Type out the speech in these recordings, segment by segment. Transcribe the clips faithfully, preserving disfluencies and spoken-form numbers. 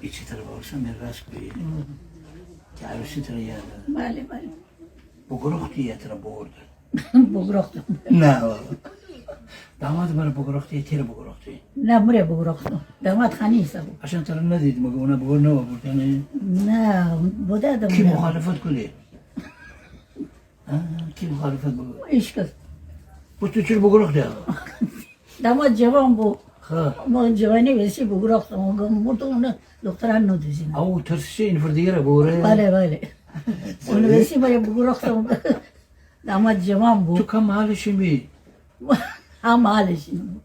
چی تره بپرسم، من راست بگی. که عروسی تره یاد. بله، بله. بگروختی یا تره ببرد؟ بگروختم. نه بابا. داماد مره بگروختی، تره بگروختی؟ نه، مره بگروختم. داماد خانه ایسه بو. اشان تره ندید، مگه اونه ببر نوا بردنه؟ نه، بده دم کی مره. مخالفت کودی؟ ها، کی مخالفت بو؟ هیچ‌کس. بو تو چره بگروختی؟ داماد جوان بو. ها. ما جوانی وسی بگروختم. مردم اونه دختران ندوزین. او ترسه این فردیگه ره بوره؟ بله، بله. اونه وسی باید بگروختم. داماد جوان بو. تو کم حالشی بی؟ هم حالشی بو.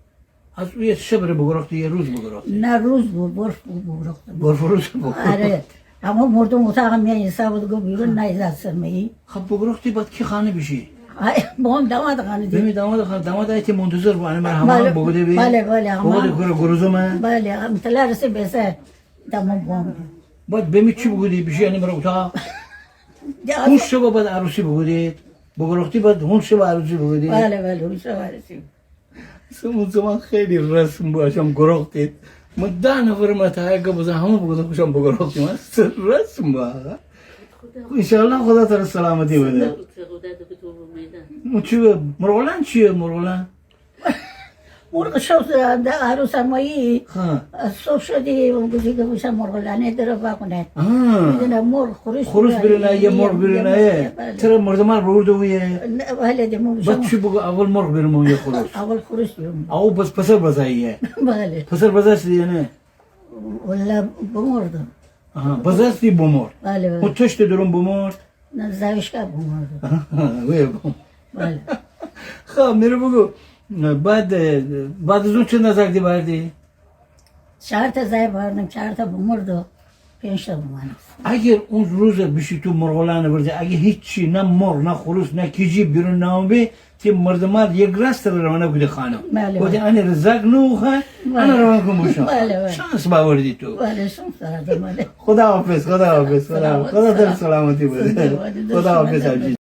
از او یه شب ره بگروختی، یه روز بگروختی؟ نه، روز بو، برف بو، بگروختم. برف روز بو. آره. اما مردم اتاق میان حساب دو بیرون نیزد سرمه‌ای. خب بگروختی بعد کی خانه بیشی؟ آی، با هم داماد خانه دی. بمی داماد خانه، داماد ایتی منتظر بو، انه مره همه بوگوده بی. بله، بله، همه. بوگوده کره گروزمه. بله، هم تلار سه بیسه داماد بو هم. بعد بمی چی بوگودی بیشی انه مره اتاق؟ هون شب بعد عروسی بوگودی؟ بگروختی بعد هون شب عروسی بوگودی؟ بله، بله، هون شب عروسی. سمون زمان خیلی رسم بو، اشان گروختید. من ده نفر مره تا اگه بزن همه بگوده خوشان بگروختیم. رسم بو آقا. انشاءالله خدا تره سلامتی بده. مو چی به؟ مرغلان چیه مرغلان؟ مرغ شو ده عروس امایی. ها. صبح شدی، اون گوشی که بوشن مرغلانه دره واکنه. آه. می‌دونه مرغ خروس خروس بیرون آیه، مرغ بیرون آیه. بله. تره مردمه ببرده بویه؟ نه، بله، ده مو بعد چی بگو؟ اول مرغ بیرون آیه خروس؟ اول خروس بیرون. او بس پسر بزایه؟ بله. پسر بزاستی یا نه؟ والله بمرد. آها، بزاستی بمرد. بله، بله. او تشت درون بمرد؟ نه، زایشگاه بمرد. آها، وی بمرد. بله. خب، مره بگو، بعد، بعد از اون چند زاک دی بردی؟ چهار تا زای بردم، چهار تا بمرد و پنج تا بمانست. اگر اون روز بیشی تو مرغلانه بردی، اگه هیچی، نه مرغ، نه خروس، نه کیجی بیرون نامو بی، تی مردمه یک راست روانه کودی خانه. بله، بله. گفتی انه ره زاک نوخوره، بله. انه روان کن بوشو. بله، بله. شانس باوردی تو. بله، شانس داشتم، بله. خدا حافظ، خدا حافظ، خدا حافظ. خدا تره سلامتی بده. خدا حافظ حاجی.